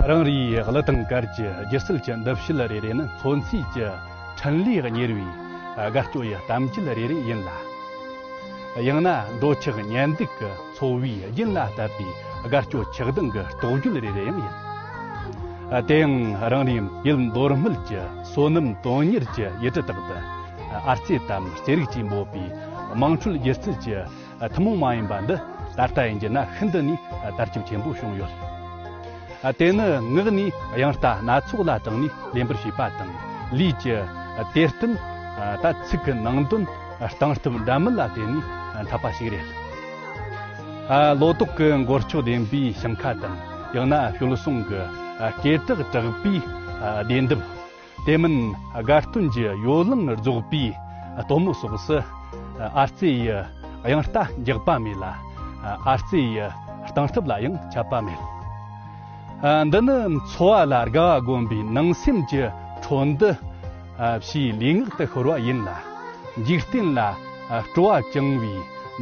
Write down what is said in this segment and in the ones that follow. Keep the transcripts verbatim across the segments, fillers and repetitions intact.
རང་རེའི་གླུ་དང་གར་གྱི་སྒྱུ་རྩལ་གྱི་འདུ་བྱེད་རེ་རེ་ནི་མཚོན་ཚིག་གི་འཕྲིན་ལས་གཉེར་བའི་དགའ་སྐྱོ་ཡི་གཏམ་རྒྱུད་རེ་རེ་ཡིན་ལ། ཡང་ན་འགྲོ་འཆག་ཉལ་འདུག་གི་འཚོ་བའི་རྒྱུན་ལ་ལྟ་བུའི་དགའ་སྐྱོ་ཆགས་སྡང་གི་རྟོག་བརྗོད་རེ་རེ་ཡང་ཡིན། དེ་ཡང་རང་རེའི་ཡུལ་མདོ་སྨད་ཀྱི་སོ་ནམ་དོན་གཉེར་གྱི་ཡུལ་གྲུ་དག་ཏུ་ཨ་རྩེ་དམ་རྩེ་རིག་ཅེས་འབོད་པའི་དམངས་ཁྲོད་སྒྱུ་རྩལ་གྱི་ཐུན་མོང་མ་ཡིན་པ་འདི་ད་ལྟ་ཡིན་རྒྱུ་ན་ཤིན་ཏུ་ནས་དར་ཁྱབ་ཆེན་པོ་བྱུང་ཡོད། དེ་ནི་ངག་ནས་དབྱངས་རྟ་སྣ་ཚོགས་ལ་དྲངས་ནས་ལེན་པར་བྱེད་པ་དང་། ལུས་ཀྱི་དེར་བསྟུན་ད་ཚིག་གི་ནང་དོན་སྟངས་སྟབས་འདྲ་མིན་ལ་བརྟེན་ནས་འཐབ་པ་ཞིག་རེད། ལོ་ཏོག་གི་འགོར་ཆོག་ལྡན་པའི་ཞིང་ཁ་དང་། ཡང་ན་ཞོལ་གསུང་གི་སྐེ་བྲག་གྲགས་པའི་བདེ་འདབས། དེ་མིན་དགའ་སྟོན་གྱི་ཡོ་ལང་རྫོགས་པའི་སྟོན་མོ་སོགས་སུ་ཨ་རྩེ་ཡི་དབྱངས་རྟ་འཇག་པ་མེད་ལ། ཨ་རྩེ་ཡི་སྟངས་སྟབས་ལ་ཡང་ཆད་པ་མེད། ཨ་འདི་ནི་འཚོ་བ་ལ་དགའ་བ་སྒོམ་པའི་ནང་སེམས་ཀྱི་འཕྲོ་འདུ། ཨ་ཕྱིའི་ལུས་ངག་ཏུ་ཤོར་བ་ཡིན་ལ། འཇིག་རྟེན་ལ་ཨ་སྤྲོ་བ་བཅངས་པའི་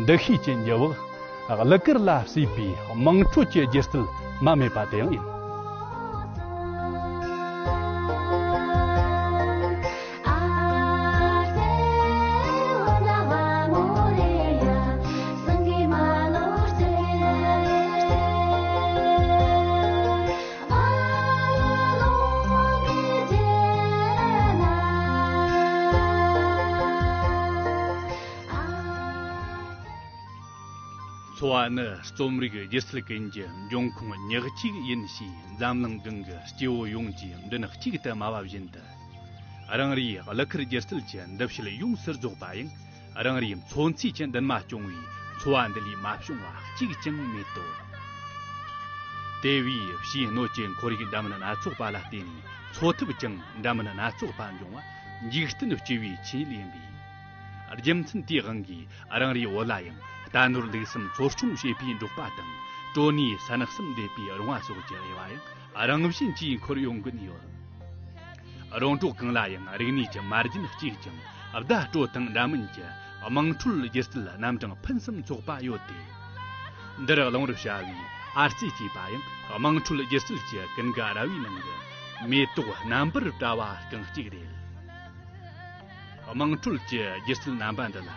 འདུ་ཤེས་ཀྱི་འགྱུ་བག་གླུ་གར་ལ་བསྲེས་པའི་དམངས་ཁྲོད་ཀྱི་སྒྱུ་རྩལ་མ་སྨད་པ་དེ་ཡང་ཡིན། འཚོ་བ་ནི་རྩོམ་རིག་སྒྱུ་རྩལ་ཀུན་གྱི་འབྱུང་ཁུངས་ཉག་གཅིག་ཡིན་ཞེས་འཛམ་གླིང་གང་གི་སྐྱེ་བོ་ཡོངས་ཀྱིས་མདུན་གཅིག་ཏུ་སྨྲ་བ་བཞིན་དུ། རང་རེའི་གླུ་གར་སྒྱུ་རྩལ་གྱི་འདུ་བྱེད་ཡོངས་སུ་རྫོགས་པ་ཡང་རང་རེའི་མཚོན་ཚིག་གི་མདུན་མ་སྐྱོང་བའི་འཚོ་བ་འདི་ལས་མ་བྱུང་བ་གཅིག་ཀྱང་མེད་དོ། དེ་བས་ཕྱིའི་སྣོད་ཀྱི་ཁོར་ཡུག་འདྲ་མིན་སྣ་ཚོགས་པ་ལ་བརྟེན་ནས་འཚོ་ཐབས་ཀྱང་འདྲ་མིན་སྣ་ཚོགས་པ་འབྱུང་བ་འཇིག་རྟེན་སྤྱི་བོའི་ཆོས་ཉིད་ཡིན་པས། རྒྱུ་མཚན་དེའི་དབང་གིས་རང་རེའི་བོད་ལ་ཡང་རྟ་ནོར་ལུག་གསུམ་འཚོ་སྐྱོང་བྱེད་པའི་འབྲོག་པ་དང་། གྲོ་ནས་ས་ནག་གསུམ་འདེབས་པའི་རོང་བ་སོགས་ཀྱི་དབྱེ་བ་ཡང་རང་བཞིན་གྱིས་འཁོར་ཡོང་གིན་ཡོད། རོང་འབྲོག་གང་ལ་ཡང་རིག་གནས་ཀྱི་མ་རྒྱུན་གཅིག་ཀྱང་བརྡ་སྤྲོད་སྟངས་འདྲ་མིན་གྱི་དམངས་ཁྲོད་སྒྱུ་རྩལ་རྣམ་གྲངས་ཕུན་སུམ་ཚོགས་པ་ཡོད་དེ། འདིར་གླེང་བར་བྱ་བའི་ཨ་རྩེ་ཅེས་པ་ཡང་དམངས་ཁྲོད་སྒྱུ་རྩལ་གྱི་ཀུན་དགའ་ར་བའི་ནང་གི་མེ་ཏོག་རྣམ་པར་བཀྲ་བ་རྐང་གཅིག་རེད། དམངས་ཁྲོད་ཀྱི་སྒྱུ་རྩལ་རྣམ་པ་འདི་ལ་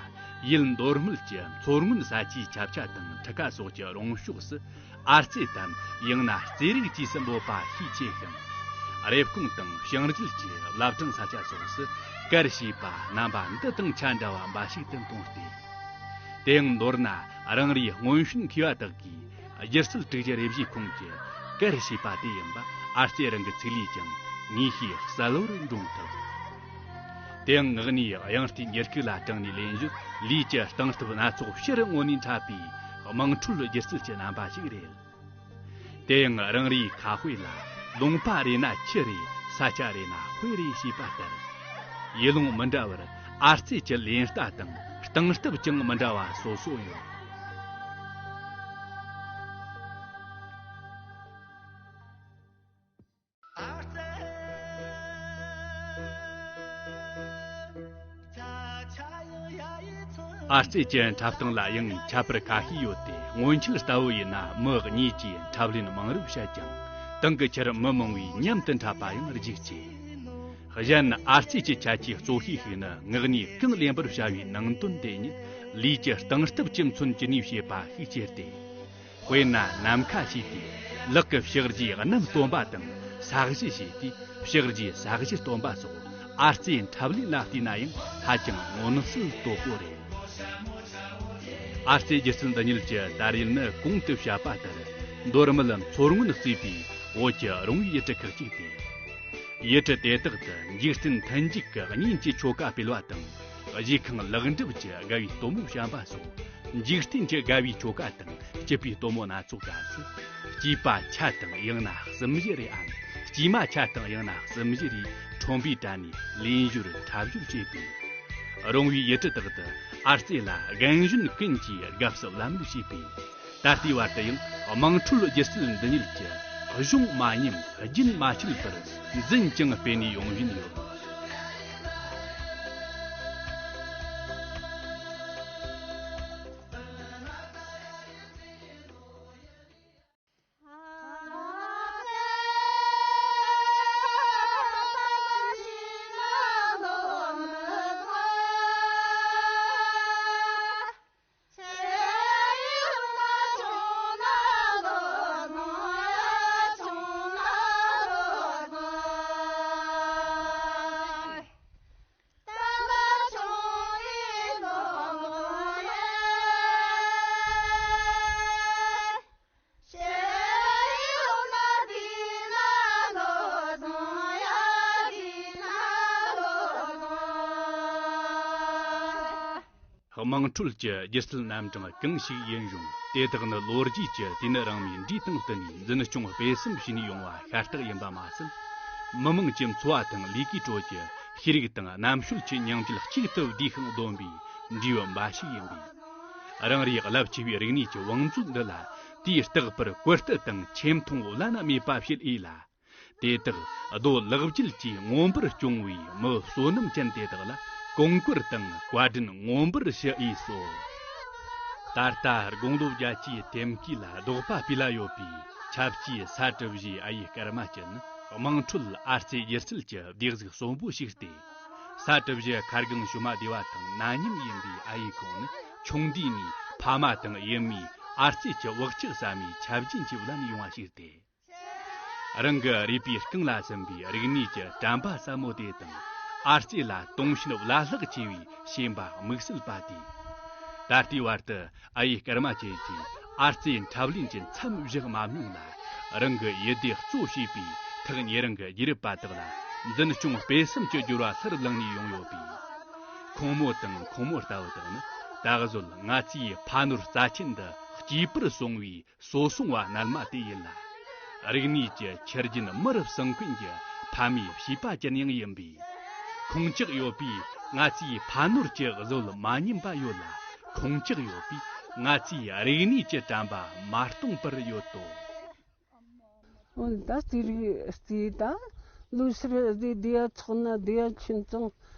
ཡུལ་མདོ་སྨད་ཀྱི་མཚོ་སྔོན་ས་ཆའི་ཆབ་ཆ་དང་ཁྲི་ཀ་སོགས་ཀྱི་རོང་ཕྱོགས་སུ་ཨ་རྩེ་དམ་ཡང་ན་རྩེ་རིག་ཅེས་སུ་འབོད་པ་ཤས་ཆེ་ཞིང་། རེབ་གོང་དང་བྱང་རྒྱུད་ཀྱི་བླ་བྲང་ས་ཆ་སོགས་སུ་གར་ཞེས་པ་རྣམ་པ་འདི་དང་ཆ་འདྲ་བ་འབའ་ཞིག་ཏུ་མཐོང་སྟེ། དེ་ཡང་མདོར་ན་རང་རེའི་སྔོན་བྱོན་མཁས་པ་དག་གིས་སྒྱུ་རྩལ་དྲུག་ཅུ་རེ་བཞིའི་ཁོངས་ཀྱི་གར་ཞེས་པ་དེ་ཡིན་པ་ཨ་རྩེ་རང་གི་ཚིག་ལས་ཀྱང་ངེས་ཤེས་གསལ་བོར་འདྲོངས་ཐུབ། དེའང་ངག་ནས་དབྱངས་རྟའི་འགྱུར་ཁུག་ལ་དྲངས་ནས་ལེན་རྒྱུར་ལུས་ཀྱི་སྟངས་སྟབས་སྣ་ཚོགས་ཕྱིར་བསྔོ་ནས་འཁྲབ་པའི་དམངས་ཁྲོད་སྒྱུ་རྩལ་གྱི་རྣམ་པ་ཞིག་རེད། དེ་ཡང་རང་རེའི་ཁ་དཔེ་ལ་ལུང་པ་རེ་ན་ཁྱི་རེ། ས་ཆ་རེ་ན་དཔེ་རེ་ཞེས་པ་ལྟར། ཡུལ་ལུང་མི་འདྲ་བར་ཨ་རྩེ་གྱི་ལེན་རྟ་དང་སྟངས་སྟབས་ཀྱང་མི་འདྲ་བ་སོ་སོ་ཡོད། ཨ་རྩེ་གྱི་འཁྲབ་སྟངས་ལ་ཡང་ཁྱད་པར་ཁ་ཤས་ཡོད་དེ། སྔོན་ཆད་ལྟ་བུ་ཡིན་ན་མི་གཉིས་ཀྱིས་འཁྲབ་ལེན་མང་རབས་བྱས་ཀྱང་། དེང་གི་ཆར་མི་མང་བོས་མཉམ་དུ་འཁྲབ་པ་ཡང་རྒྱུགས་ཆེ། གཞན་ཨ་རྩེ་གྱི་ཁྱད་ཆོས་གཙོ་ཤོས་ཤིག་ནི་ངག་ནས་རྐང་ལེན་པར་བྱ་བའི་ནང་དོན་དེ་ཉིད་ལུས་ཀྱི་སྟངས་སྟབས་ཀྱིས་མཚོན་གྱི་ནུས་བྱེད་པ་ཤས་ཆེ་སྟེ། དཔེར་ན་ནམ་མཁའ་ཞེས་ཏེ་ལག་གི་ཕྱག་རྗེས་གནམ་སྟོན་པ་དང་ས་གཞི་ཞེས་ཏེ་ཕྱག་རྗེས་ས་གཞི་སྟོན་པ་སོགས་ཨ་རྩེའི་འཁྲབ་ལེན་ལ་བལྟས་ན་ཡང་ཧ་ཅང་མངོན་གསལ་དོད་པོ་རེད། ཨ་རྩེའི་སྒྱུ་རྩལ་འདི་ཉིད་ཀྱི་དར་ཡུལ་ནི་གོང་དུ་བཤད་པ་ལྟར་མདོ་སྨད་མཚོ་སྔོན་གཙོས་པའི་བོད་ཀྱི་རོང་བའི་ཡུལ་གྲུ་ཁག་ཅིག་སྟེ། ཡུལ་གྲུ་དེ་དག་ཏུ་འཇིག་རྟེན་མཐུན་འཇུག་གི་གཉེན་གྱི་ཆོ་ག་སྤེལ་བ་དང་། གཞིས་ཁང་ལེགས་འགྲུབ་ཀྱི་དགའ་བའི་སྟོན་མོ་བཤམས་པ་སོགས་འཇིག་རྟེན་གྱི་དགའ་བའི་ཆོ་ག་དང་སྐྱིད་པའི་སྟོན་མོ་སྣ་ཚོགས་སྐབས་སུ། སྐྱེས་པ་ཆ་དང་ཡང་ན་གསུམ་བཞི་རེའམ། སྐྱེས་མ་ཆ་དང་ཡང་ན་གསུམ་བཞི་རེས་ཁྲོམ་པའི་གྲལ་ནས་ལེན་ཞོར་འཁྲབ་ཞོར་བྱེད་པས། རོང་བའི་ཡུལ་གྲུ་དག་ཏུ་ཨ་རྩེ་ལ་རྒན་གཞོན་ཀུན་གྱིས་དགའ་བསུ་ལམ་ལུགས་བྱེད་པས། ད་ལྟའི་བར་དུ་ཡང་དམངས་ཁྲོད་སྒྱུ་རྩལ་འདི་ཉིད་ཀྱི་གཞུང་མ་ཉམས་རྒྱུན་མ་ཆད་པར་འཛིན་ཅིང་སྤེལ་ནས་ཡོང་བཞིན་ཡོད། དམངས་ཁྲོད་ཀྱི་སྒྱུ་རྩལ་རྣམ་གྲངས་གང་ཞིག་ཡིན་རུང་། དེ་དག་ནི་ལོ་རྒྱུས་ཀྱི་དུས་ནི་རིང་མོའི་འགྲོས་དང་བསྟུན་ནས་འཛིན་སྐྱོང་སྤེལ་གསུམ་བྱས་ནས་ཡོང་བ་ཤ་སྟག་ཡིན་པ་མ་ཟད། མི་དམངས་ཀྱི་འཚོ་བ་དང་ལས་ཀའི་ཁྲོད་ཀྱི་ཤེས་རིག་དང་རྣམ་དཔྱོད་ཀྱི་ཉམས་རྒུད་གཅིག་ཏུ་བསྡུས་ཤིང་བསྡོམས་པའི་འབྲས་བུ་འབའ་ཞིག་ཡིན་པས། རང་རེའི་རླབས་ཆེ་བའི་རིག་གནས་ཀྱི་བང་མཛོད་འདི་ལ་དུས་རྟག་པར་བཀོད་གཏད་དང་ཆེ་མཐོང་བླ་ན་མེད་པ་བྱེད་འོས་ལ། དེ་དག་རྡོ་ལག་བརྒྱུད་ཀྱིས་མངོན་པར་སྐྱོང་བའི་མི་བསོད་ནམས་ཅན་དེ་དག་ལ་གོང་བཀུར་དང་བཀའ་དྲིན་མངོན་པར་ཞུ་འོས་སོ། ད་ལྟ་དགུང་ལོ་བརྒྱད་ཅུའི་ཐེམ་སྐས་ལ་རྡོག་པ་སྤུས་ལ་ཡོད་པའི་ཆབ་ཀྱི་ས་གྲུ་བཞིའི་ཨ་ཡེ་སྐར་མ་ཅན་ནི། དམངས་ཁྲོད་ཨར་རྩེ་སྒྱུ་རྩལ་གྱི་སྡེ་གཟུགས་གསོན་པོ་ཞིག་སྟེ། ས་གྲུ་བཞི་ཁ་སྒང་ཞོ་མ་སྡེ་བ་དང་ན་མཉམ་ཡིན་པའི་ཨ་ཡེ་ཁོང་ནི། ཆུང་དུས་ནས་ཕ་མ་དང་ཡུལ་མིས་ཨར་རྩེ་གྱི་བག་ཆགས་ཟབ་མོའི་ཆ་རྐྱེན་གྱིས་བརླན་ཡོང་བ་ཞིག་སྟེ། རང་གི་རུས་པའི་རྐང་ལ་ཟིན་པའི་རིག་གནས་ཀྱི་དྲན་པ་ཟབ་མོ་དེ་དང་། ཨར་རྩེ་ལ་དུང་ཞེན་བླ་ལྷག་ཆེ་བའི་ཞེན་པ་དམིགས་བསལ་པ་དེས། ད་ལྟའི་བར་དུ་ཨ་ཡེ་སྐར་མ་ཅན་གྱིས་ཨར་རྩེའི་འཁྲབ་ལེན་གྱི་མཚམས་བཞག་མ་མྱོང་ལ། རང་གི་ཡུལ་སྡེ་གཙོ་བྱས་པའི་ཐག་ཉེ་རིང་གི་རྒྱུད་རབས་པ་དག་ལ་འཛིན་སྐྱོང་སྤེལ་གསུམ་གྱི་སྦྱོར་བ་སླར་བླངས་ནས་ཡོང་ཡོད་པས། ཁོང་མོ་དང་ཁོང་མོ་ལྟ་བུ་དག་ནི་ད་གཟོད་ང་ཚོའི་ཕ་ནོར་རྩ་ཆེན་འདི་གཅེས་པར་བཟུང་བའི་སོ་སྲུང་བ་རྣལ་མ་དེ་ཡིན་ལ། རིག་གནས་ཀྱི་ཆུ་རྒྱུན་མི་རབས་གསུང་མཁན་གྱི་ཕ་མའི་བྱིས་པ་ཅན་ཡང་ཡིན་པས། ཁོང་ཅག་ཡོད་པས་ང་ཚོའི་ཕ་ནོར་གྱི་བཟོད་མ་ཉམས་པ་ཡོད་ལ། ཁོང་ཅག་ཡོད་པས་ང་ཚོའི་རིག་གནས་ཀྱི་དྲན་པ་མ་སྟོངས་པར་ཡོད་དོ། འོན་ད་རྩིས་རིག་རྩིས་ད་ལོ་སར་རྫས་བསྡུ་བ་ཚོགས་ན་བསྡུ་བ་ཆུན་ཙང་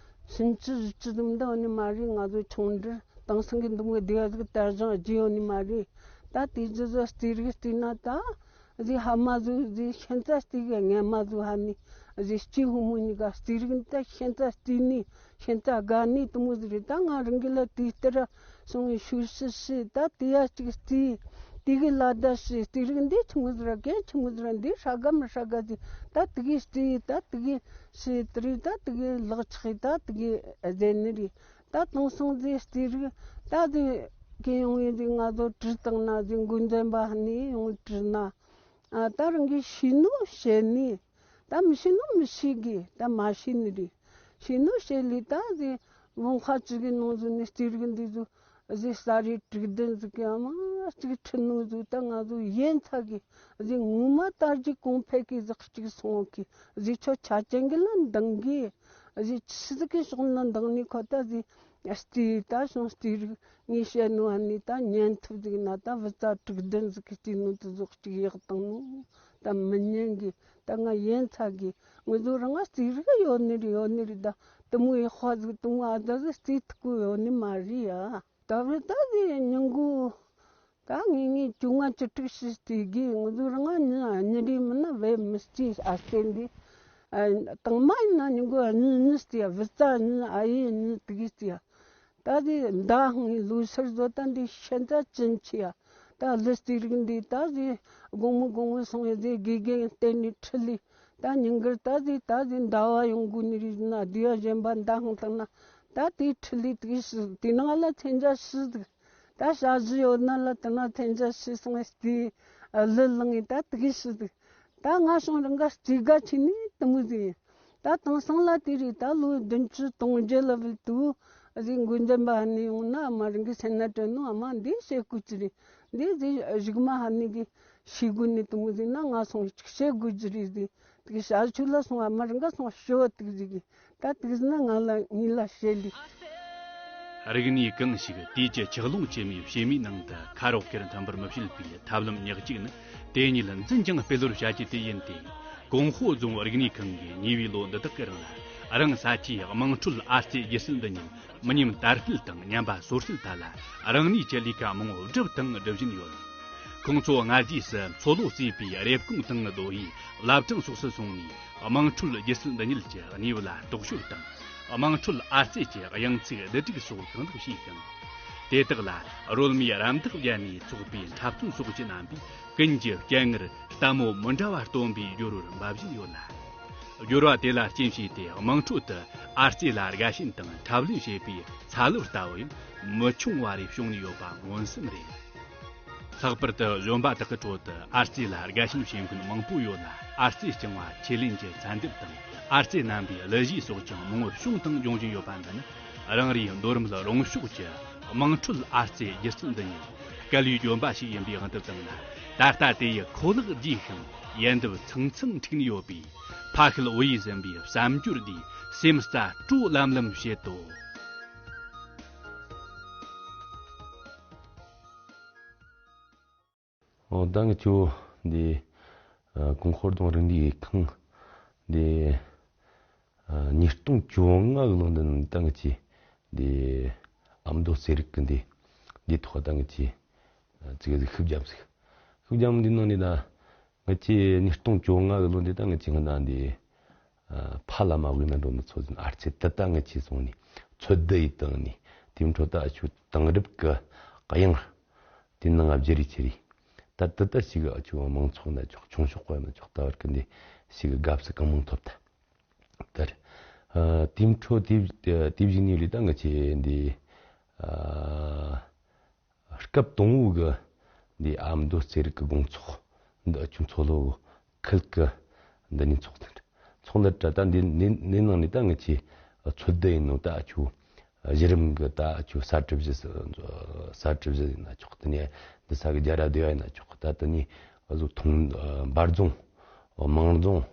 ཕྱིན་ཅི་བཞི་ཅི་དུ་འདི་འོ་ནི་མ་རེད། ང་ཚོ་ཆུང་འདྲིར་དེང་སང་གི་འདུམ་གི་བསྡུ་བ་ཟིག་དར་ཞིང་རྒྱས་ཡོད་ནི་མ་རེད། ད་དེ་རྗེས་སུ་རྩིས་རིག་བལྟས་ན་ད་རྫས་ཧ་མ་ཟོས་རྫས་ཤན་རྩ་རྩིས་གི་ངན་མ་ཟོས་ཧ་ནི་རྫས་སྐྱེས་ཕོ་མོ་གཉིས་ཀ་རྩིས་རིག་ད་ཤན་རྩ་རྩིས་ནི་ཤན་རྩ་དགའ་ནི་དུ་མོ་ཟིག་རེད། ད་ང་རང་གི་ལ་དེ་ལྟར་སོང་བའི་ཤུགས་སུ་ཤི་ད་དེ་ཡ་གཅིག་རྩིས། དེ་གི་ལ་ད་ཤི་དེ་རིགས་འདི་ཆི་མོ་ཟིག་ར་གན་ཆི་མོ་ཟིག་ར་འདི་ཧྲ་ག་མི་ཧྲ་ག་ཟིག་ད་དེ་གི་རྩིས་ད་དེ་གི་ཤི་དེ་རིགས་ད་དེ་གི་ལག་ཆགས་ད་དེ་གི་ཟེ་ནི་རི་ད་དེང་སང་ཟིག་རྩིས་རིགས་ད་ཟིག་གི་ཡོང་ཡིན་ཟིག་ང་ཚོ་བྲིས་བཏང་ན་ཟིག་འགོ་འཛིན་པ་ནི་ཡོང་བྲིས་ན་ཨ་ད་རང་གི་ཤེས་ནོ་བཤད་ནི། ད་མི་ཤེས་ནོ་མི་ཤེས་གི་ད་མ་ཤེས་ནི་རེད། ཤེས་ནོ་ཤེས་ལི་ད་ཟེ་བོང་ཁ་ཅིག་གི་ནང་ཟུ་ནི་རྩིས་རིག་འདི་ཟུ་ཟེ་ས་རི་དྲུག་བདུན་ཟིག་གི་ཨ་མ་གཅིག་ཁྲི་ནོ་ཟུ་ད་ང་ཟུ་ཡན་ཚ་གི་ཟེ་ངུ་མ་ད་རྒྱུ་གོང་འཕེལ་གི་ཟག་གཅིག་སོང་གི་ཟེ་ཆོ་ཆ་ཅན་གི་ལ་འདང་གི་ཟེ་ཆི་ཟིག་གི་ཕྱོགས་ན་འདང་ནི་ཁོ་ད་ཟེ་རྩིས་ད་ཤོང་རྩིས་རིག་ངས་བཤད་ནོ་ཨ་ནི་ད་ཉན་ཐུབ་ཟིག་ན་ད་བུ་ཚ་དྲུག་བདུན་ཟིག་གི་རྩིས་ནོ་དུ་ཟོག་གཅིག་ཡག་བཏང་ནོ། ད་མི་ཉན་གི་ད་ང་ཡན་ཚ་གི་ངུ་ཟོ་རང་ང་རྩིས་རིག་ཡོད་ནི་རེད་ཡོད་ནི་རེད་ད་དུ་མོ་ཡི་ཧོ་ཟིག་དུ་མོ་ཨ་ད་ཟིག་རྩིས་ཐུ་གུ་ཡོད་ནི་མ་རེད་ཡ། ད་བུ་ད་ཟིག་ཉིན་གུ་ད་ངེད་ངེད་བཅོ་ལྔ་བཅུ་དྲུག་ཤི་སྟེ་གི་ངུ་ཟོ་རང་ང་ཉི་ཉི་རེ་མིན་ན་བས་མི་སྐྱེ་ཨ་སྟེ་འདི་དང་མ་ཡིན་ན་ཉིན་གུ་གཉིས་གཉིས་སྟེ་བུ་ཚ་གཉིས་ཨ་ཡེ་གཉིས་དུ་གི་སྟེ་ད་ཟིག་མདའ་ཧང་ལུས་སར་བཟོ་ད་འདི་ཤན་རྩ་ཅན་ཆེ་ཡ། ད་ལི་རྩིས་རིག་འདི་ད་ཟིག་དགོང་མོ་དགོང་མོ་སོང་ཡ་ཟིག་དགེ་རྒན་བསྟེན་ནི་ཁྲི་ལི་ད་ཉིན་དཀར་ད་ཟིག་ད་ཟིག་མདའ་བ་ཡོང་དགོས་ནི་རིག་ན་བསྡུ་བ་གཞན་པ་མདའ་ཧང་བཏང་ན་ད་དེ་ཁྲི་ལི་དུ་གི་ཤི་དེ་ནང་ལ་མཚན་རྒྱ་ཤི་ཟིག་ད་ཞག་བཞི་ཡོད་ན་ལ་དེ་ན་མཚན་རྒྱ་ཤི་སོང་ཡ་སྟེ་ལི་ལང་ཡི་ད་དུ་གི་ཤི་ཟིག་ད་ང་སོང་རང་ག་རྩིས་དགའ་ཆེ་ནི་དུ་མོ་ཟིག་ཡིན། ད་དེང་སང་ལ་དེ་རེད་ད་ལོ་བདུན་ཅུ་དོན་བརྒྱད་ལ་བུད་དུ་ཨ་ཟིག་འགོ་འཛིན་པ་ཧ་ནི་ཡོང་ན་ཨ་མ་རང་གི་སེམས་ན་དྲན་ནོ་ཨ་མ་འདི་བཤད་དགོས་ཀྱི་རེད། འདི་ཟིག་གཞུག་མ་ཧ་ནི་གི་ཤེས་དགོས་ནི་དུ་མོ་ཟིག་ན་ང་སོང་ཅིག་བཤད་དགོས་ཀྱི་རེད་ཟིག་དེ་གི་ཞག་ཆུ་ལ་སོང་ཨ་མ་རང་ག་སོང་ཞུ་བ་དུ་གི་ཟིག་གི་ད་དེ་གི་ཟིག་ན་ང་ལ་ངའི་ལ་བཤད་ལི། རིག་གནས་གང་ཞིག་དུས་ཀྱི་ཆུ་ཀླུང་ཆེན་མོའི་བྱེ་མའི་ནང་དུ་ཁ་རོག་གེར་འཐིམ་པར་མི་བྱེད་པའི་ཐབས་ལམ་ཉག་གཅིག་ནི་དེ་ཉིད་འཛིན་ཀྱང་སྤེལ་བར་བྱ་རྒྱུ་དེ་ཡིན་ཏེ། ཀོང་ཧོ་རྫོང་རིག་གནས་ཁང་གིས་ཉེ་བའི་ལོ་འདི་དག་གི་རིང་ལ་རང་ས་ཆའི་དམངས་ཁྲོད་ཨར་རྩེ་སྒྱུ་རྩལ་འདི་ཉིད་མི་ཉམས་དར་སྤེལ་དང་ཉམས་པ་སོར་སྐྱེལ་ཐད་ལ་རང་ནུས་ཀྱི་ལས་ཀ་མང་བོ་བསྒྲུབས་དང་སྒྲུབ་བཞིན་ཡོད། ཁོང་ཚོ་སྔ་རྗེས་སུ་མཚོ་ལྷོ་གཙོས་པའི་རེབ་གོང་དང་རྡོ་ཡི་བླ་བྲང་སོགས་སུ་སོང་ནས། དམངས་ཁྲོད་སྒྱུ་རྩལ་འདི་ཉིད་ཀྱི་གནས་བབ་ལ་རྟོག་ཞིབ་དང་། དམངས་ཁྲོད་ཨར་རྩེ་གྱི་དབྱངས་ཚིག་བསྡུ་སྒྲིག་སོགས་གང་ལེགས་བྱས་ཤིང་། དེ་དག་ལ་རོལ་མོའི་རམ་འདེགས་བརྒྱབ་ནས་ཚོགས་པའི་འཁྲབ་སྟོན་སོགས་ཀྱི་རྣམ་པས་ཀུན་གྱི་སྐྱེ་དངོས་ལྟད་མོ་མི་འདྲ་བ་སྟོན་པའི་སྦྱོར་བར་འབད་བཞིན་ཡོད་ལ། སྦྱོར་བ་དེ་ལ་རྐྱེན་བྱས་ཏེ་དམངས་ཁྲོད་དུ་ཨར་རྩེ་ལ་དགའ་ཞེན་དང་འཁྲབ་ལེན་བྱེད་པའི་ཚ་ལུ་ལྟ་བུ་ཡང་མི་ཆུང་བ་རེ་བྱུང་ནས་ཡོད་པ་མངོན་སུམ་རེད། ལྷག་པར་དུ་གཞོན་པ་དག་གི་ཁྲོད་དུ་ཨར་རྩེ་ལ་དགའ་ཞེན་བྱེད་མཁན་མང་པོ་ཡོད་ལ། ཨར་རྩེ་རྐྱང་བ་ཆེད་ལས་ཀྱི་ཚན་སྡེབ་དང་ཨར་རྩེ་རྣམ་པའི་གླུ་གཞས་སོགས་ཀྱང་མང་བོ་བྱུང་དང་འབྱུང་བཞིན་ཡོད་པ་འདི་ནི་རང་རེའི་མདོ་རམས་རོང་ཕྱོགས་ཀྱི་ དམངས་ཁྲོད་ཨར་རྩེ་སྒྱུ་རྩལ་འདི་ཉིད་སྐལ་བའི་ལྗོན་པ་ཞིག་ཡིན་པའི་དབང་དུ་བཏང་ན། ད་ལྟ་དེ་ཡི་ཁོ་ལག་རྒྱས་ཤིང་ཡལ་འདབ་ཚང་ཚང་འཁྲིགས་ནས་ཡོད་པས། ཕ་ཤུལ་བུ་ཡིས་ཟིན་པའི་བསམ་སྦྱོར་འདིས་སེམས་རྩ་སྤྲོ་ལམ་ལམ་བྱེད་དོ། འོ། ད་ངི་ཆོ་འདི་ཨ་ཀོང་ཁོར་དང་རིག་གནས་ཁང་འདི་ཨ་ཉིས་སྟོང་བཅོ་ལྔ་གི་ལོ་འདི་ནང་ད་ངི་ཆི་འདི་ཨ་མདོ་རྩེ་རིག་གི་འདི་འདི་ཐོག་ད་ངི་ཆི་ཨ་ཙི་གེ་ཟིག་ཤུབས་རྒྱབ་ཟིག། ཤུབས་རྒྱབ་འདི་ནང་ནི་ད་ངི་ཆི་ཉིས་སྟོང་བཅོ་ལྔ་གི་ལོ་འདི་ད་ངི་ཆི་ང་ད་འདི་ཨ་ཕ་བླ་མ་དབུས་ན་འགྲོ་ནི་ཚོ་ཟིན་ཨར་ཚེ་ད་ད་ངི་ཆི་སོང་ནི་ཚོད་ལྟ་ཡི་སྟེང་ནི་དེ་འཕྲོ་ད་ཨ་ཆུ་དེང་རབས་ཀྱི་གཡང་དེ་ནང་ཨ་བརྗེ་རེས་ཆེ་རེས་ད་ད་ད་ཞིག་ཨ་ཆུ་མང་ཚོགས་ན་ཆོག་ཆུང་ཤོག་པ་ན་ཆོག་ད་བར་གི་འདི་ཞིག་དགའ་བསུ་གང་མང་ཐོབ་ད། ད་ཨ་དེ་འཕྲོ་དེ་དེ་བཞིན་ནི་ལི་ད་ངི་ཆི་འདི་ཨ་སྐབས་དང་བོ་གི་འདི་ཨ་མདོ་རྩེ་རིག་གི་དགོང་ཚོགས་འདི་ཨ་ཆུ་མཚོ་ལྷོ་ཁུལ་གི་འདི་ནི་ཚོགས་འདུ་ཚོགས་འདུ་དྲ་ད་འདི་ནི་ནི་ནང་ནི་ད་ངི་ཆི་ཚོད་ལྟ་ཡིན་ནོ། ད་ཨ་ཆུ་གཞི་རིམ་གི་ད་ཨ་ཆུ་གསར་སྒྲུབ་གཞི་གསར་སྒྲུབ་གཞི་ཡིན་ན་ཆོག། དེ་ནས་འདི་ས་གི་རྒྱ་ར་སྡེ་བ་ཡིན་ན་ཆོག། ད་དེ་ནས་ཨ་ཟོ་ཐོང་འབར་རྫོང་མང་རྫོང་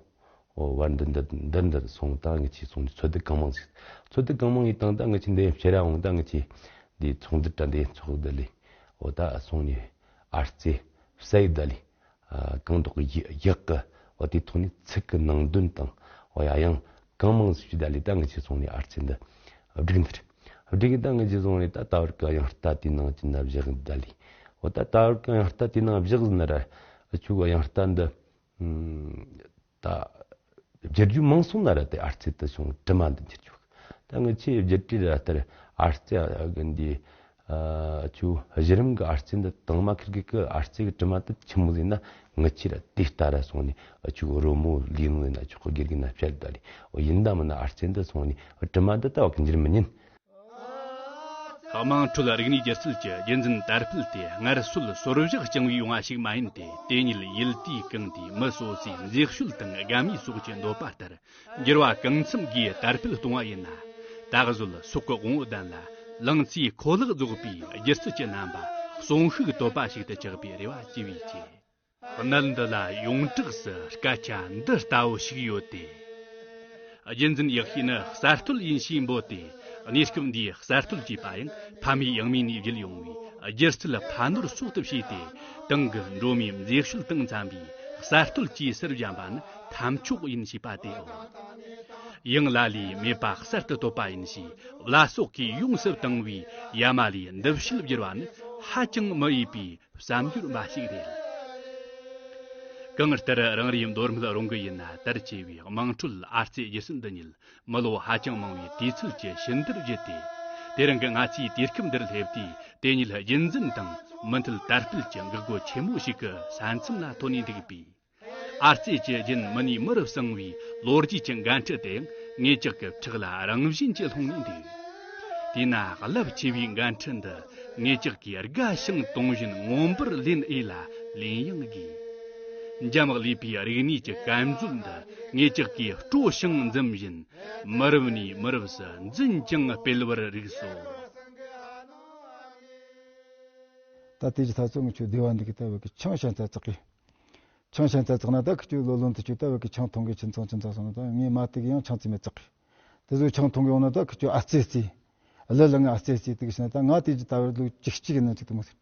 འོ་བར་འདི་འདི་འདི་འདི་སོང་ད་ངི་ཆི་སོང་ཚོད་ལྟ་གང་མང་ཞིག། ཚོད་ལྟ་གང་མང་ཡིན་དང་ད་ངི་ཆི་འདི་ཕྱིར་ར་འོང་ད་ངི་ཆི་འདི་ཚོགས་འདུ་དྲ་འདི་ཚོགས་འདི་ལི་འོ་ད་སོང་ནི་ཨར་རྩེ་སའི་ད་ལི་ཨ་གང་དོག་ཡི་ཡག་གི་འོ་དེ་ཐོག་ནི་ཚིག་གི་ནང་དོན་དང་འོ་ཡ་ཡང་གང་མང་ཞིག་ད་ལི་ད་ངི་ཆི་སོང་ནི་ཨར་རྩེ་འདི་སྒྲིག་འདིར་སྒྲིག་ད་ངི་ཆི་སོང་ནི་ད་ད་བར་གི་ཡང་ལྟ་དེ་ནང་ཅི་ན་བཞག་ད་ལི་འོ་ད་ད་བར་གི་ཡང་ལྟ་དེ་ནང་བཞག་ཟིན་ན་ར་ཨ་ཆུ་གི་ཡང་ལྟ་འདི། ད་བསྒྱུར་རྒྱུ་མང་སོང་ན་ར་དེ་ཨར་རྩེ་དུ་བྱུང་དྲི་མ་འདི་འགྱུར་ཆོག། ད་ངི་ཆི་བསྒྱུར་དུས་ར་ལྟར་ཨར་རྩེ་གི་འདི་ཨ་ཆུ་གཞི་རིམ་གི་ཨར་རྩེ་འདི་དང་མ་ཁིར་གི་གི་ཨར་རྩེ་གི་དྲི་མ་དུ་ཆི་མོ་ཟིན་ན་ངི་ཆི་ར་དེ་ལྟ་ར་སོང་ནས་ཨ་ཆུ་རོ་མོ་ལི་ནོ་ཡིན་ན་ཆོག་གི་དགེ་རྒན་ན་བཤད་ད་ལི་འོ་ཡིན་ད་མིན་ན་ཨར་རྩེ་འདི་སོང་ནས་ཨ་དྲི་མ་འདི་ལྟ་བ་གི་འགྱུར་མི་ཉན། དམངས་ཁྲོད་རིག་གནས་སྒྱུ་རྩལ་གྱི་རྒྱུན་འཛིན་དར་སྤེལ་དེ་སྔར་སྲོལ་སོར་བཞག་བསྐྱངས་པའི་ཡོང་བ་ཞིག་མ་ཡིན་ཏེ། དེ་ཉིད་ཡུལ་དུས་གང་དུས་མི་སོ་སོའི་མཛེས་དཔྱོད་དང་དགའ་མོས་སོགས་ཀྱི་འདོད་པ་ལྟར་འགྱུར་བ་གང་འཚམ་སྒོས་དར་སྤེལ་གཏོང་བ་ཡིན་ན། ད་གཟོད་སོག་གི་དབང་བོ་ལྡན་ལ་ལང་ཚོའི་ཁོ་ལག་རྫོགས་པའི་སྒྱུ་རྩལ་གྱི་རྣམ་པ་གསོན་ཤུགས་དོད་པ་ཞིག་ཏུ་ཆགས་པའི་རེ་བ་བཅོལ་བའི་ཆེད། གནད་འདི་ལ་ཡོངས་གྲགས་སུ་སྐད་ཆ་འདི་ལྟ་བུ་ཞིག་ཡོད་དེ། རྒྱུན་འཛིན་ཡག་ཤོས་ནི་གསར་གཏོད་ཡིན་ཞེས་འབོད་དེ། གནས་སྐབས་འདིའི་གསར་གཏོད་ཅེས་པ་ཡང་ཕ་མེས་ཡང་མེས་ནས་བརྒྱུད་ཡོང་བའི་སྒྱུ་རྩལ་ཕ་ནོར་སོགས་སུ་བྱས་ཏེ། ཏང་གི་འགྲོ་མིའི་མཛེས་དཔྱོད་དང་འཚམ་པའི་གསར་གཏོད་ཅེས་ཟུར་བཞག་པ་ནི་ཐབས་མཆོག་ཡིན་ཞེས་པ་དེའོ། ཡང་ལ་ལས་མེད་པ་གསར་དུ་གཏོད་པ་ཡིན་ཞེས་བླ་སྲོག་གིས་ཡོངས་སུ་བཏང་བའི་ཡ་མ་ལས་འདི་ཕྱིར་བསྒྱུར་བ་ནི་ཧ་ཅང་མི་འོས་པའི་བསམ་སྦྱོར་འབའ་ཞིག་རེད། གང་ལྟར་རང་རེའི་མདོ་སྨད་རོང་གི་ཡུལ་ན་དར་ཆེ་བའི་དམངས་ཁྲོད་ཨར་རྩེ་སྒྱུ་རྩལ་འདི་ཉིད་མི་ལོ་ཧ་ཅང་མང་བའི་དུས་ཚོད་ཀྱི་ཕྱི་འདིར་བརྒྱུད་དེ། དེ་རིང་གི་ང་ཚོའི་དུས་སྐབས་འདིར་སླེབས་དུས་དེ་ཉིད་རྒྱུན་འཛིན་དང་མུ་མཐུད་དར་སྤེལ་གྱི་འགག་སྒོ་ཆེན་མོ་ཞིག་གི་ས་མཚམས་ལ་ཐོན་ནས་འདུག་པས། ཨར་རྩེ་གྱི་རྒྱུན་མི་ནས་མི་རུ་བསྲིངས་པའི་ལོ་རྒྱུས་ཀྱི་འགན་འཁྲི་དེ་ཡང་ངེད་ཅག་གི་ཕྲག་ལ་རང་བཞིན་གྱིས་ལྷུང་ནས་འདུག། དེས་ན་རླབས་ཆེ་བའི་འགན་འཁྲི་འདི་ངེད་ཅག་གིས་དགའ་ཞིང་དུང་བཞིན་མངོན་པར་ལེན་འོས་ལ་ལེན་ཡང་དགོས། འཇམ་ལུས་པའི་རིག་གནས་ཀྱི་བཀའ་འཛོལ་འདི་ངེད་ཅག་གིས་དཀྲོལ་ཞིང་འཛིན་བཞིན་མི་རབས་ནས་མི་རབས་སུ་འཛིན་ཅིང་སྤེལ་བར་རིགས་སོ། ད་དེ་ཀྱི་ཐ་ཚོ་ངི་ཆོ་སྡེ་བ་འདི་གི་ལྟ་བུ་གི་ཆང་ཤན་རྩ་བཙག་གི། ཆང་ཤན་རྩ་བཙག་ན་ད་ཁི་ཆོ་ལོ་ལོན་དུ་ཆོ་ལྟ་བུ་གི་ཆང་འཐུང་གི་ཁྱིམ་ཚང་ཁྱིམ་ཚང་སོང་ན་ད་ངའི་མ་དེ་གི་ཡང་ཆང་རྩི་མེད་བཙག་གི། དེ་ཚོ་ཆང་འཐུང་གི་ཡོང་ན་ད་ཁི་ཆོ་ཨ་རྩེ་རྩེ། གླུ་ལ་ང་ཨ་རྩེ་རྩེ་དེ་གི་ཤི་ན་ད་ང་དེ་ཀྱི་ལྟ་བུ་ལུག་ཅིག་ཅིག་ཡིན་ན་ཅིག་ཏུ་མོ་ཟེར།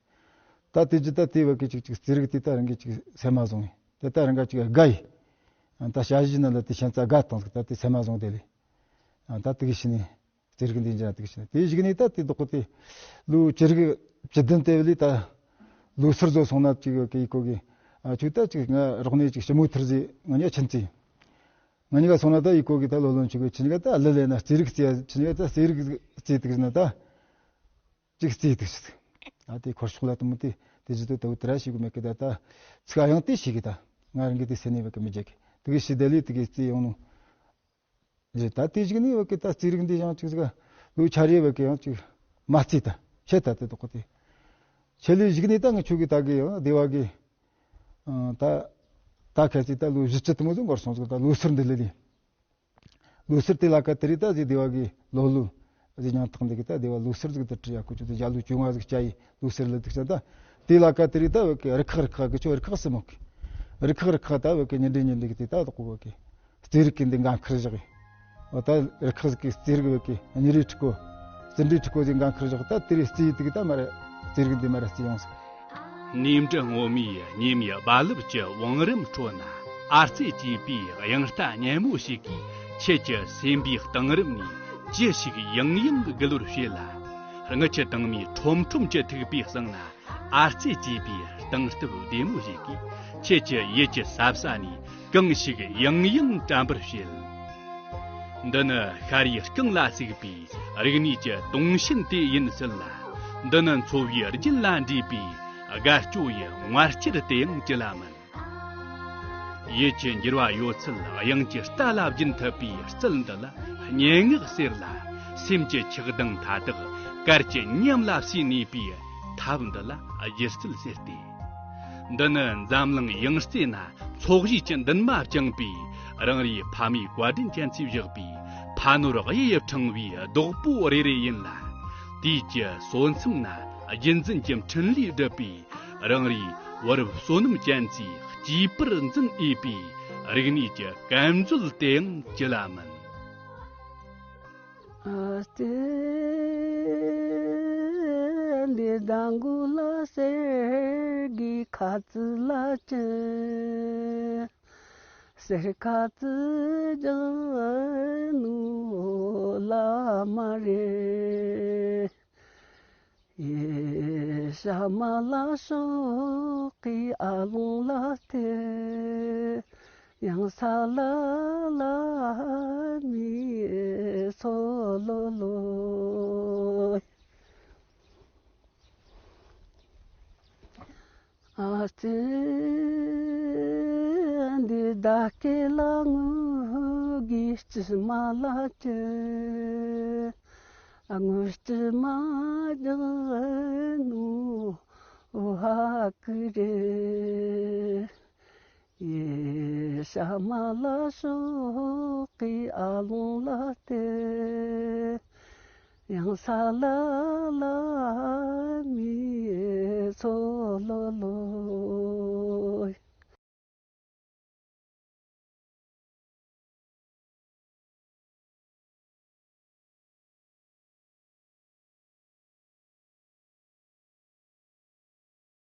ད་དེ་ཀྱི་ད་དེ་བ་གི་ཅིག་ཅིག་རྩི་རིག་དེ་ད་རང་གི་ཅིག་སེ་མ་བཟུང་ངེ་དེ་ད་རང་ག་ཅིག་དགའ་ཡི། ད་ཞ་ཞི་ན་ལ་དེ་ཤན་རྩ་དགའ་བཏང་ཟིག་ད་དེ་སེ་མ་བཟུང་དེ་ལས། ད་དེ་གི་ཤི་ནི། རྩེ་རིག་འདི་འཇགས་དུས་ཤིག་དེའི་གཞུག་ནས་ད་དེ་བདག་པོ་དེ་ལོ་བཅུ་རིག་བཅུ་བདུན་དེ་བས་ལས་ད་ལོ་སར་བཟོ་སོང་ན་ཅིག་གི་ཡི་གོ་གི་ཨ་ཆུ་ད་ཅིག་ང་རོགས་ནས་ཅིག་ཞི་མོ་ཐུར་ཟེ་ང་ཉ་ཆིན་ཙི་ང་ཉི་ག་སོང་ན་ད་ཡི་གོ་གི་ད་ལོ་ལོན་ཆུ་གི་ཆིན་ག་ད་ལི་ལས་ན་རྩེ་རིག་རྩེ་ཆིན་ག་ད་རྩེ་རིག་རྩེ་དུག་ན་ད་ཅིག་རྩེ་དུག་ཟེ། ཨ་དེ་འཁོར་ཤོག་ལ་དུ་མོ་དེ་དེ་ཟི་དུ་ད་བུ་དེ་ར་ཞིག་གི་མེད་གི་ད་ད་ཚིག་ཨ་ཡང་དེ་ཞིག་གི་ད་ང་རང་གི་དེ་སེ་ནས་བ་གི་མི་རྒྱག་གི་དུ་གི་ཞི་དེ་ལས་དུ་གི་རྩེ་ཡོང་ནོ། རེད། ད་དེ་གཞུག་ནས་བ་གི་ད་རྩེ་རིག་འདི་ཡང་ཅིག་ཟིག་ལོ་ཆ་རེ་བ་གི་ཡང་ཅིག་མ་རྩེ་ད་ཆེ་ད་དེ་དོག་གོ་དེ་ཆེ་ལས་གཞུག་ནས་ད་ང་ཆུ་གི་ད་གི་ཡང་སྡེ་བ་གི་ད་ད་ཁ་ཚི་ད་ལོ་བཞི་བཅུ་དུ་མོ་ཟིག་འགོར་སོང་ཟིག་ད་ལོ་སར་འདི་ལི་ལི་ལོ་སར་དེ་ལ་ཀ་དེ་རི་ད་ཟི་སྡེ་བ་གི་ལོ་ལུ་ གཟི་ཉང་ཐག་འདི་གི་ད་སྡེ་བ་ལུགས་གསར་ཟིག་ཏུ་བྲི་ཡ་ཁོ་ཆུ་དུ་ཞྭ་ལུ་བཅོ་ལྔ་ཟིག་བཅའ་ཡི་ལུགས་གསར་ལ་དུག་ཅན་ད། དེ་ལ་ཀ་དེ་རིགས་ད་བོད་ཀྱི་རུ་ཁག་རུ་ཁག་གི་ཆོ་རུ་ཁག་སི་མོ་གི། རུ་ཁག་རུ་ཁག་ད་བོད་ཀྱི་ཉིན་རེ་ཉིན་རེ་གི་དེ་ད་དོག་བོད་ཀྱི་རྩིས་རིག་གི་འདི་འགན་ཁུར་བཞག་གི། འོ་ད་རུ་ཁག་གི་རྩིས་རིག་བོད་ཀྱི་ཉིན་རེ་ཁྲི་ཀོ་རྩིས་འབྲས་ཁྲི་ཀོ་དེ་འགན་ཁུར་བཞག་གི། ད་དེ་རིགས་རྩིས་དེ་གི་ད་མ་ར་རྩིས་རིག་འདི་མ་ར་རྩིས་ཡོང་ཟིག། ནེམ་སྦྲུལ་སྔོན་མོའི་ཉི་མའི་རྦ་རླབས་ཀྱི་བང་རིམ་ཁྲོད་ན། ཨ་རྩེ་གཅེས་པའི་དབྱངས་རྟ་སྙན་མོ་ཞིག་གིས། ཁྱེད་ཀྱི་སེམས་པའི་གཏིང་རིམ་ནས་ཅི་ཞིག་ཡང་ཡང་སྒུལ་བར་བྱེད་ལ། རྔུལ་ཆུ་དྭངས་མའི་ཁྲོམ་ཁྲོམ་གྱི་ཐིགས་པའི་གསེང་ན། ཨ་རྩེ་གཅེས་པའི་གཏིང་སྟོབས་བདེ་མོ་ཞིག་གིས། ཁྱེད་ཀྱི་ཡིད་ཀྱི་ཟབ་ས་ནས་གང་ཞིག་ཡང་ཡང་དྲན་པར་བྱེད། འདི་ནི་ཤར་ཡི་རྐང་ལ་ཟུག་པའི་རིག་གནས་ཀྱི་དུང་ཆེན་དེ་ཡིན་སྲིད་ལ། འདི་ནི་འཚོ་བའི་རྒྱུན་ལ་འདྲེས་པའི་དགའ་སྐྱོ་ཡི་ངར་སྐྱེར་དེ་ཡང་ཅི་ལ་མིན། ཡིད་ཀྱི་འགྱུར་བ་ཡོད་ཚད་དབྱངས་ཀྱི་རྟ་ལ་སྦྱིན་ཐུབ་པའི་རྩལ་འདི་ལ། སྙན་ངག་ཟེར་ལ། སེམས་ཀྱི་འཁྱགས་ལྡང་མཐའ་དག་གར་གྱི་ཉམས་ལ་བསྲེས་ནུས་པའི་ཐབས་འདི་ལ་སྒྱུ་རྩལ་ཟེར་ཏེ། འདི་ནི་འཛམ་གླིང་ཡང་རྩེ་ན་འཚོ་གཞིས་ཀྱི་འདུན་མ་བསྐྱངས་པའི་རང་རེའི་ཕ་མའི་བཀའ་དྲིན་ཅན་ཚོས་བཞག་པའི་ཕ་ནོར་གཡུ་ཡི་ཕྲེང་བའི་རྡོག་པོ་རེ་རེ་ཡིན་ལ། དུས་ཀྱི་སོ་མཚམས་ན་རྒྱུན་འཛིན་གྱི་འཕྲིན་ལས་བསྒྲུབས་པའི་རང་རེའི་བུ་རབས་བསོད་ནམས་ཅན་ཚོས་གཅེས་པར་འཛིན་འོས་པའི་རིག་གནས་ཀྱི་སྐམ་མཛོད་དེའང་ཅི་ལ་མིན། ཨ་ཙི། འདི་ཟླ་མགོ་ལ་གསེར་གྱི་ཁ་ཙི་ལ་ཅི། གསེར་ཁ་ཙི་རྒྱག་ནོ་བླ་མ་རེད། ཡེ་ཤ་མ་ལ་ཤོག་གི་ཨ་ལོང་ལ་སྟེ། ཡང་ས་ལ་ལ་མི་སོ་ལོ་ལོ། ཨ་ཙི། འདི་ཟླ་སྐྱེས་ལ་དངུལ་གྱི་སྐྱིལ་མ་ལ་སྐྱིལ། དངུལ་སྐྱིལ་མ་རྒྱག་ནོ་ཧ་ཀི་རེད། ཡེ་ཤ་མ་ལ་ཤོག་གི་ཨ་ལོང་ལ་སྟེ། ཡང་ས་ལ་ལ་མི་སོ་ལོ་ལོ།